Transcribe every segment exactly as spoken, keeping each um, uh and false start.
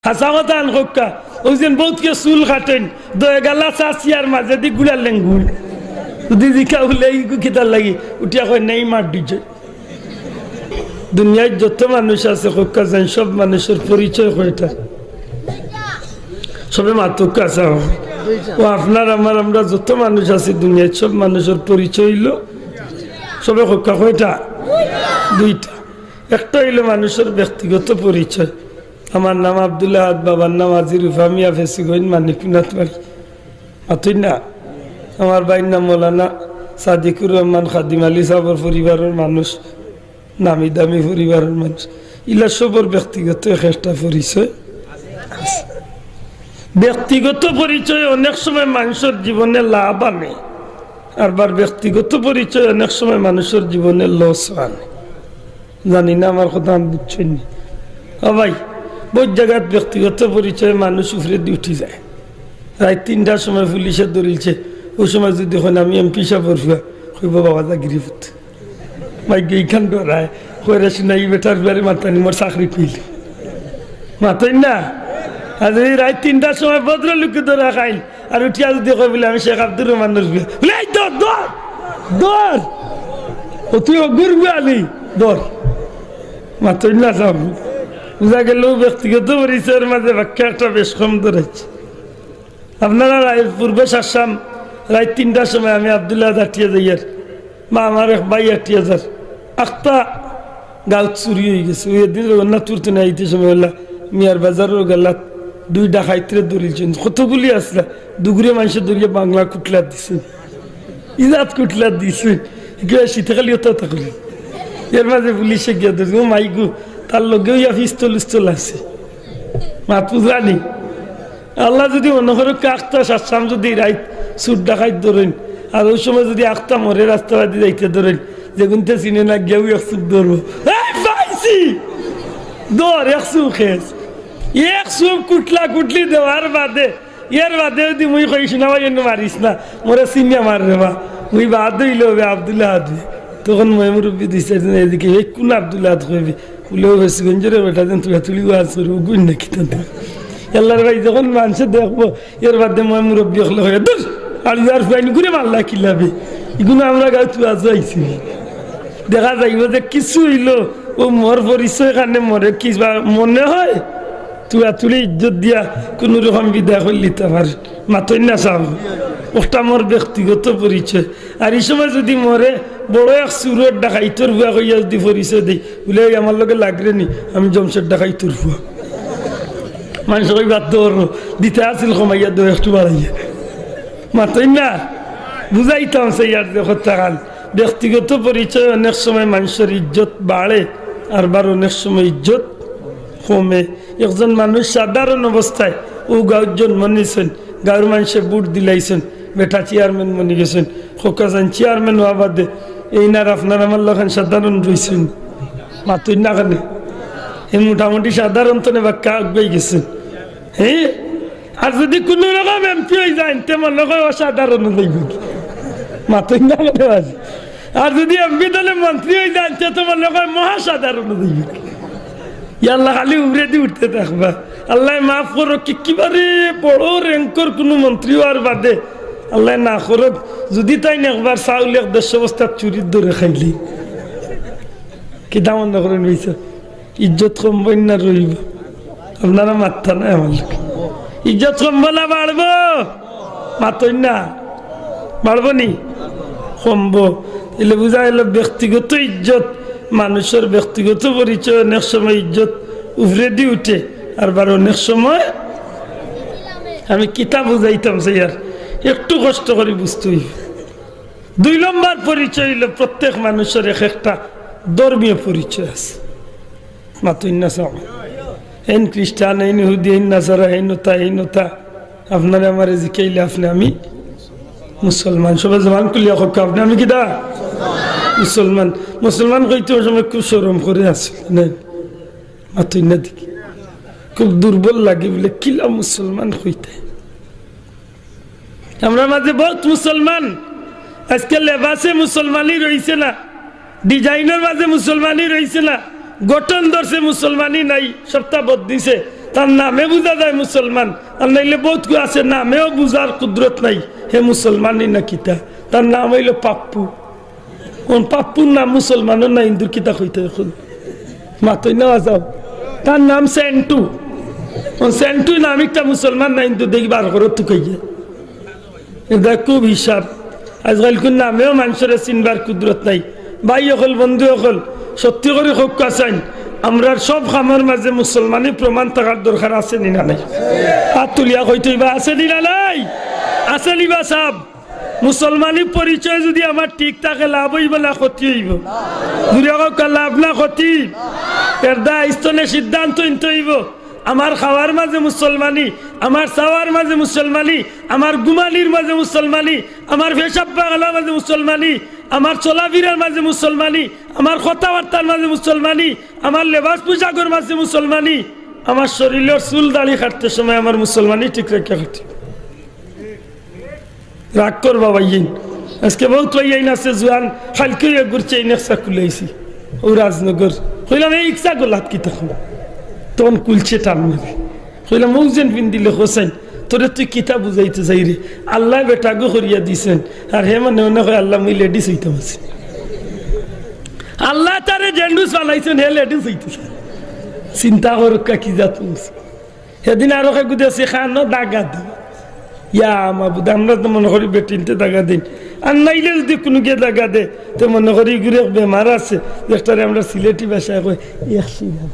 হাছা কথা আন কউক্কা, অউ যেন বউতকে চুল কাটেন, দয়ে গালা চাচিয়ার মাজেদি গুড়ার লেঙ্গুল। যুদি জিকা বুলে, "ইগু কিতার লাগি?" উঠিয়া কয়, "নেই মার ডিজে।" দুনিয়াত যত মানুষ আছে কউক্কা যেন, সব মানুষর পরিচয় কয়টা? সবে মাতউক্কা চাও। ও আপনার আমার, আমরা যত মানুষ আছি দুনিয়াত, সব মানুষর পরিচয় অইলো, সবে কউক্কা কয়টা? দুইটা। একটা অইলো মানুষর ব্যক্তিগত পরিচয়, "আমার নাম আব্দুল আহাদ, বাবার নাম হাজী রুফা মিয়া, ফেঞ্চুগঞ্জ মানিকপুনাত বাড়ি।" মাতইন না? "আমার ভাইর নাম মৌলানা সাদিকুর রহমান, খাদিম আলী সাবর পরিবারর মানুষ, নামি দামি পরিবারর মানুষ।" ইলা সবর ব্যক্তিগত এক একটা পরিচয় আছে। ব্যক্তিগত পরিচয় অনেক সময় মানুষর জীবনে লাভ আনে, আরবার ব্যক্তিগত পরিচয় অনেক সময় মানুষর জীবনে লস আনে। জানি না আমার কথা আমি বুঝছইন নি। ও ভাই, বউত জাগাত ব্যক্তিগত পরিচয়ে মানুষ উপরেদি উঠি যায়। রাইত তিনটার সময় পুলিশে ধরিলছে, অউ সময় যুদি কইন, "আমি এমপি সাবর ফুয়া", কইবো, "বাবা জাগিরি পুত।" ভাই, ইখান ডরায়, কইরে শুনা, "ই বেটার ফুয়ারে মাতানি, মোর চাকরি কইল।" মাতইন না? আর যুদি রাইত তিনটার সময় ভদ্রলোকে ধরা খাইল, আর উঠিয়া যুদি কয় বুলে, "আমি শেখ আব্দুর রহমানর ফুয়া", বুলে, "এই ধর, ধর, ধর, ও তুই অগুর ফুয়া নি, ধর।" মাতইন না সাব। বুঝা গেল ব্যক্তিগত পরিচয়ের মাজে বাক্কা একটা বেশ কম ধরাইছে। আপনারা রাইত পূর্বে সারছাম, রাইত তিনটার সময় আমি আব্দুল্লাহ আটিয়া যাইয়ার, বা আমার এক ভাই আটিয়া যার, আখতা গাউত চুরি অইগেছে। অউ এদিন জগন্নাথপুর তনে আইতে সময় অইলা মিয়ার বাজারর গালাত দুই ডাকাইতরে ধরিলছইন, কতগুলি আছলা, দুগুরে মানষে ধরিয়া বাংলা কুটলা দিছইন, ইজাত কুটলা দিছইন, কিবা শীতে খালি অতা অতা করি। এর মাজে পুলিশে গিয়া ধরছে, ও মাইগো, তার লগে অইয়া পিস্তল উস্তল আছে। মাত বুঝরা নি? আল্লায় যুদি মনো করউক্কা আখতা সারছাম যুদি রাইত চুর ডাকাইত ধরইন, আর অউ সময় যুদি আখতা মরে রাস্তাবাদি যাইতে ধরইন, যেগুনতে চিনে না গিয়াউ এক চুপ ধরবো, "এই পাইছি, ধর এক চুপ খেস।" এক চুপ কুটলা কুটলি দেওয়ার বাদে, এর বাদে যুদি মুই কই, "শুনা ভাই, এনে মারিস না, মোরে চিনিয়া মার রে বা, মুই বাদ অইলে অইবো আব্দুল্লাহ আহাদ।" তখন ময় মুরব্বি দিছে, এদিকে, "এই কুন আব্দুল্লাহ আহাদ কইবি?" বুলে, "ও ফেঞ্চুগঞ্জর বেটা যেন তুড়াতুড়ি ওয়াজ করে, অগুইন নাকি তাতে?" আল্লার ভাই, যখন মানষে দেখবো, এর বাদে ময় মুরব্বি অকলে কয়, "দূর, আর ইয়ার ফুয়াইন ঘুরে মারলা কিলাবে? ইগুন আমরা গাউত ওয়াজো আইছি।" দেখা যাইবো যে কিছু অইলো, অউ মোর পরিচয় খানে মোরে কিবা মনে হয়, তুড়াতুড়ি ইজ্জত দিয়া কুনু রকম বিদায় করিলিতা পারে। মাতইন না সাব, অটা মোর ব্যক্তিগত পরিচয়। আর ই সময় যুদি মোরে বড় এক চুরর ডাকাইতর ফুয়া কইয়া যুদি পরিচয় দেই, বুলে, "এই আমার লগে লাগরে নি, আমি জমশেদ ডাকাইতর ফুয়া।" মানষে কইবা, "দর, দিতা আছিল কমাইয়া দেও, একটু বাড়াইয়া।" মাতইন না, বুঝাইতাম চাইয়ার যে কথাখান। ব্যক্তিগত পরিচয় অনেক সময় মানষর ইজ্জত বাড়ে, আরবার অনেক সময় ইজ্জত কমে। একজন মানুষ সাধারণ অবস্থায় অউ গাউত জন্ম নিছইন, গাউর মানষে ভোট দিলাইছইন, বেটা চেয়ারম্যান বনি গেছইন। কউক্কা যেন চেয়ারম্যান অওয়া বাদে এইন আর আপনার আমার লাখান সাধারণ রইছইন। মাতইন না কেনে? এই মোটামুটি সাধারণ তনে বাক্কা আগুয়াই গেছইন। হ্যাঁ? আর যুদি কুনু রকম এমপি অইযাইন, তে মনো কয় অসাধারণ অইযাইবো। মাতইন না কেনে বাজি? আর যুদি এমপি দলে মন্ত্রী অইযাইন, তে তো মনো কয় মহাসাধারণ অইযাইবো। ইয়া আল্লাহ, খালি উপরেদি উঠতে থাকবা। আল্লায় মাফ করউক, একেবারে বড় র‍্যাংকর কুনু মন্ত্রী অওয়ার বাদে আল্লায় না করউক, যুদি তাইন একবার চাউল এক দেড়শো বস্তা চুরির ধরে খাইলে, কিতা মনো করইন অইছে? ইজ্জত কমবো না রইবো? আপনারা মাতরা নায় আমার লগে। ইজ্জত কমবো না বাড়বো? মাতইন না। বাড়বো নি? কমবো। তাইলে বুঝা গেল ব্যক্তিগত ইজ্জত, মানষর ব্যক্তিগত পরিচয় অনেক সময় ইজ্জত উপরেদি উঠে, আরবার অনেক সময়, আমি কিতা বুঝাইতাম চাইয়ার, একটু কষ্ট করি বুঝতে অইবো। দুই নম্বর পরিচয় অইলো প্রত্যেক মানষর এক একটা ধর্মীয় পরিচয় আছে। মাতইন না সাব। এইন খ্রিস্টান, এইন ইহুদি, এইন নাসারা, এইন অতা, এইন অতা। আপনারে আমারে জিকাইলে আপনে আমি মুসলমান। সবে জবান খুলিয়া কউক্কা, আপনে আমি কিতা? মুসলমান। মুসলমান কইতে অউ সময় খুব শরম করে আছে, না? মাতইন না দেখি। খুব দুর্বল লাগে বুলে, কিলা মুসলমান কইতে? আমরার মাজে বউত মুসলমান, আইজকে লেবাসে মুসলমানি রইছে না, ডিজাইনর মাজে মুসলমানি রইছে না, গঠন ধরছে মুসলমানি নাই, সবতা বদলিছে। তার নামে বুঝা যায় মুসলমান। আর নাইলে বউত কেউ আছে, নামেও বুঝার কুদরত নাই, হে মুসলমানই না কিতা। তার নাম অইলো পাপ্পু। অখন পাপ্পুর নাম মুসলমানর না হিন্দুর, কিতা কইতা অখন? মাতইন না বাজাও। তার নাম সেন্টু। অখন সেন্টু নাম একটা মুসলমান না হিন্দু, দেখি বার করো তুকাইয়া। ইটা খুব হিসাব। আজকাল কুন নামেও মানষরে চিনবার কুদরত নাই। ভাই অকল, বন্ধু অকল, সত্যি করি কউক্কা চাইন, আমরার সব কামর মাঝে মুসলমানি প্রমাণ থাকার দরকার আছে নি না নাই? হাত তুলিয়া কইতে অইবা, আছে নি না নাই? আছে নি বা সাব? মুসলমানি পরিচয় যুদি আমার ঠিক থাকে, লাভ অইবো না ক্ষতি অইবো? জুরে কউক্কা, লাভ না ক্ষতি? এর দায় ইস্তনে সিদ্ধান্ত নিতে অইবো। আমার খাওয়ার মাঝে মুসলমানি, আমার চাওয়ার মাঝে মুসলমানি, আমার ঘুমানির মাঝে মুসলমানি, আমার পেশাব পাগলার মাঝে মুসলমানি, আমার চলাফিরার মাঝে মুসলমানি, আমার কথাবার্তার মাঝে মুসলমানি, আমার লেবাস পোশাকর মাঝে মুসলমানি, আমার শরীলর চুল দাড়ি কাটতে সময় আমার মুসলমানি ঠিক রাখিয়া কাটি। রাগ করবা ভাইয়াইন, আজকে বউত ভাইয়াইন আছে জুয়ান, কাইলকে এগুর চেইন একসা খুলাইছি, ও রাজনগর। কইলাম, "এই ইকসা গোলাত কিতা?" তখন খুলছে টান মারি। কইলাম, "ও যেন পিন্দিলে হোসেন, তোরে তুই কিতা বুঝাইতে চাইরে? আল্লায় বেটাগু করিয়া দিছেন, আর হে মনে মনে কয়, 'আল্লাহ, মুই লেডিস অইতাম আছি।' আল্লায় তারে জেন্টস বানাইছেন, হে লেডিস অইতে চায়।" চিন্তা করউক্কা কি জাত মুসলমান। হেদিন আরক এগু দেখছি কানো দাগা দে। ইয়া মাবুদ, আমরা তো মনে করি বেটিন্তে দাগা দেইন, আর নাইলে যুদি কুনুগিয়ে দাগা দে, তে মনে করি ইগুর এক বেমার আছে, যেটারে আমরা সিলেটি ভাষায় কই এক শিরা।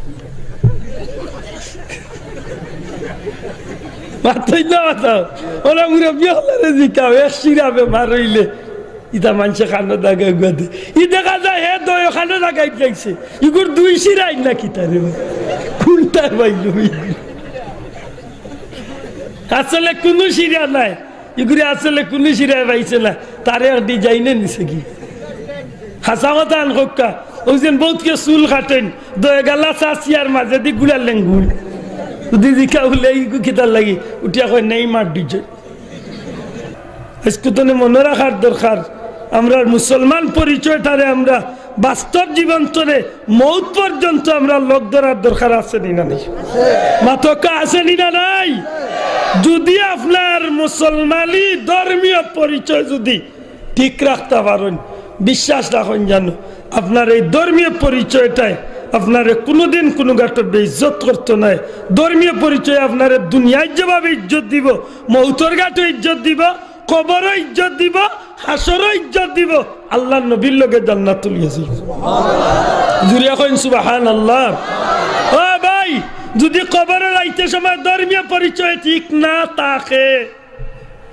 মাতইন না মাতাও, ওরা মুরব্বি অকলরে জিকাও, এক শিরা বেমার অইলে ইতা মানষে কানো দাগা গুয়া দে। ই দেখা যায় হে দয় কানো দাগাইত লাগছে। ইগুর দুই শিরা আইন না কিতা রে? কুনটায় পাইলো ইগুর? আসলে কুনু শিরা নাই। ইগুরে আসলে কুনু শিরায় পাইছে না। তারে এক ডিজাইনে নিছে কি? হাছা কথা আন কউক্কা। অউ যেন বউতকে চুল কাটেন, দয় গালা চাচিয়ার মাঝেদি গুড়া লেঙ্গুল। যুদি জিকা বুলে, "ইগু কিতার লাগি?" উঠিয়া কয়, "নেইমার ডিজাইন।" আজকে তো মনে রাখার দরকার, আমরার মুসলমান পরিচয়টারে আমরা বাস্তব জীবন তনে মউত পর্যন্ত আমরা লগ ধরার দরকার আছে নি না নাই? মাতউক্কা আছে নি না নাই? যুদি আপনার মুসলমানি ধর্মীয় পরিচয় যুদি ঠিক রাখতা পারইন, বিশ্বাস রাখইন জানো, আপনার এই ধর্মীয় পরিচয়টায় আপনারে কুনুদিন কুনু ঘাটো বেইজ্জত করতো নায়। ধর্মীয় পরিচয় আপনারে দুনিয়ায় যেভাবে ইজ্জত দিবো, মউতর ঘাটো ইজ্জত দিবো, কবরো ইজ্জত দিবো, হাশরো ইজ্জত দিবো, আল্লার নবীর লগে জান্নাতো লইয়া যাইবো। জুরে কইন সুবহানাল্লাহ। ও ভাই, যুদি কবরো যাইতে সময় ধর্মীয় পরিচয় ঠিক না থাকে,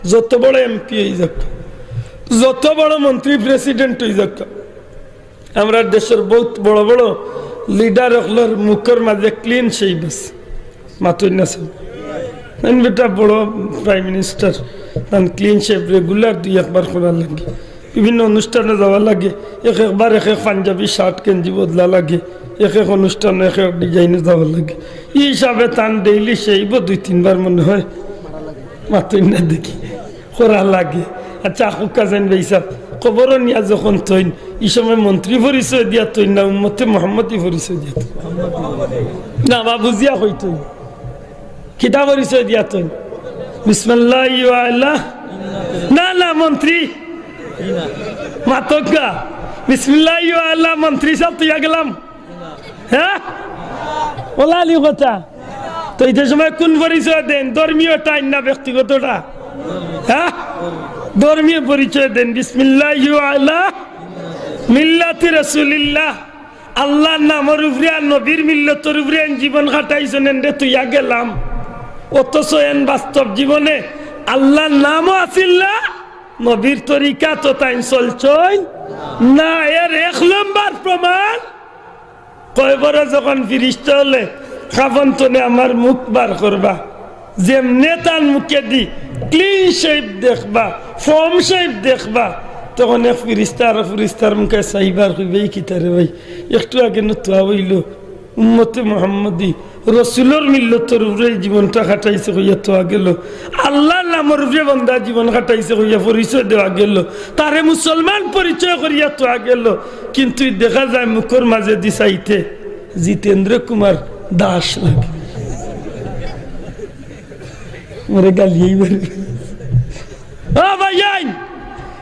যত বড় এমপি অই যাউক্কা, যত বড় মন্ত্রী প্রেসিডেন্ট অই যাউক্কা, আমরার দেশর বউত বড় বড় লিডার অকলর মুখর মাঝে ক্লিন শেভ আছে। মাতইন না স্যার। এন বেটা বড় প্রাইম মিনিস্টার, তান ক্লিন শেভ রেগুলার দুই একবার করা লাগে। বিভিন্ন অনুষ্ঠানো যাওয়া লাগে, এক একবার এক এক পাঞ্জাবি শার্ট গেঞ্জি বদলা লাগে, এক এক অনুষ্ঠানো এক এক ডিজাইনো যাওয়া লাগে। ই হিসাবে তান ডেইলি শেভও দুই তিনবার মনে হয়। মাতইন না দেখি। করা লাগে। আচ্ছা, আখুক্কা যাইন ভাই সাব, কবরো নিয়া যখন থইন, ই সময় মন্ত্রী পরিচয় দিয়া থইন না উম্মতে মোহাম্মদী পরিচয় দিয়া থইন? না বা, বুঝিয়া কইতইন। কিতা পরিচয় দিয়া থইন? বিসমিল্লাহি ওয়া আলা, না, না, মন্ত্রী। মাতউক্কা। বিসমিল্লাহি ওয়া আলা মন্ত্রী সাব থইয়া গেলাম। হ্যাঁ? ওলা আলী কথা। তো ইতা সময় কুন পরিচয় দেইন? ধর্মীয়টা না ব্যক্তিগতটা? হ্যাঁ? ধর্মীয় পরিচয় দেইন। বিসমিল্লাহি ওয়া আলা মিল্লাতি রাসূলিল্লাহ। আল্লার নামর উপরে আর নবীর মিল্লতর উপরে এন জীবন কাটাইছইন, এনরে থইয়া গেলাম। অথচ এন বাস্তব জীবনে আল্লার নামও আছিল না, নবীর তরিকাত তাইন চলছইন না। এর এক নম্বর প্রমাণ, কবরো যখন ফিরিস্তা অকলে কাফন তনে আমার মুখ বার করবা, যেমনে তান মুখেদি ক্লিন শেভ দেখবা, ফর্ম শেভ দেখবা, তখন এক ফিরিস্তা আরো ফিরিস্তার মুখে চাইবা আর কইবা, "ই কিতা রে ভাই, একটু আগে নু থুয়া অইলো, উম্মতে মোহাম্মদী, রসুলর মিল্লতর উপরে জীবনটা কাটাইছে কইয়া থুয়া গেলো, আল্লার নামর উপরে বান্দা জীবন কাটাইছে কইয়া পরিচয় দেওয়া গেলো, তারে মুসলমান পরিচয় করিয়া থুয়া গেলো, কিন্তু দেখা যায় মুখর মাঝেদি চাইতে জিতেন্দ্র কুমার দাস লাগে।" মরে গালিয়েই বেরোবে। ও ভাইয়াইন,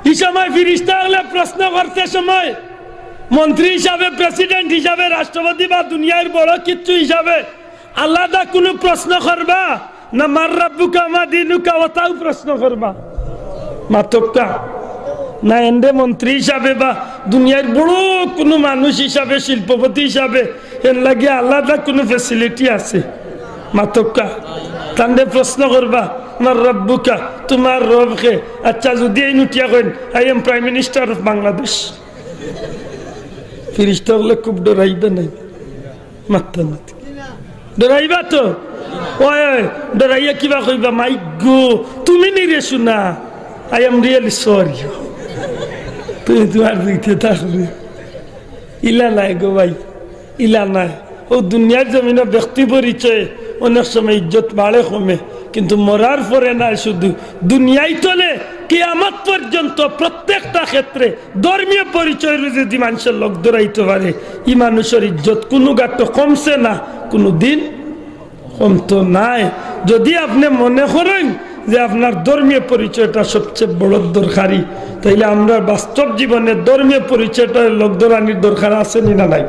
এই সময় ফিরিস্তা অকলে প্রশ্ন করতে সময় মন্ত্রী হিসাবে, প্রেসিডেন্ট হিসাবে, রাষ্ট্রপতি বা দুনিয়ার বড় কিচ্ছু হিসাবে আলাদা কোনো প্রশ্ন করবা, না মার রাব্বুকা মা দিনুকা ওটাও প্রশ্ন করবা? মাতক্কা। না এন্ডে মন্ত্রী হিসাবে বা দুনিয়ার বড় কোনো মানুষ হিসাবে, শিল্পপতি হিসাবে, এর লাগি আলাদা কোনো ফেসিলিটি আছে? মাতক্কা। তানরে প্রশ্ন করবা, মার রাব্বুকা, তোমার রব কে? আচ্ছা, যদি এই নুটিয়া coin, "I am Prime Minister of Bangladesh", ফিরিস্তা অকলে খুব ডরাইবা নাই? মাত্তা মাতি। ডরাইবা তো? ওই, ওই, ডরাইয়া কিবা কইবা, "মাই গো, তুমি নি রে সোনা? I am really sorry." তুমি তোমার দিকে থাকবে। ইলা নাই গো ভাই, ইলা নাই। ও দুনিয়ার জমিনে ব্যক্তি পরিচয়ে অনেক সময় ইজ্জত বাড়ে কমে, কিন্তু মরার পরে নাই শুধু। দুনিয়ায় তলে কিয়ামত পর্যন্ত প্রত্যেকটা ক্ষেত্রে ধর্মীয় পরিচয় যদি মানুষের লোক ধরাইতে পারে, ই মানুষের ইজ্জত কোনো গাটো কমছে না, কোনো দিন কমতো নাই। যদি আপনি মনে করেন যে আপনার ধর্মীয় পরিচয়টা সবচেয়ে বড় দরকারি, তাইলে আমরা বাস্তব জীবনে ধর্মীয় পরিচয়টা লোক ধরানির দরকার আছে নি না নাই?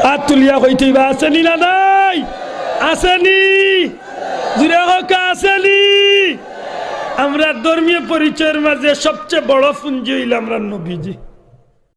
আর তুলিয়া কইতে হইবা, আছে নি না নাই? আছে নি? জুরে হোক, আছে নি? আমরা ধর্মীয় পরিচয়ের মাঝে সবচেয়ে বড় পুঞ্জি হইল আমরা নবীজি।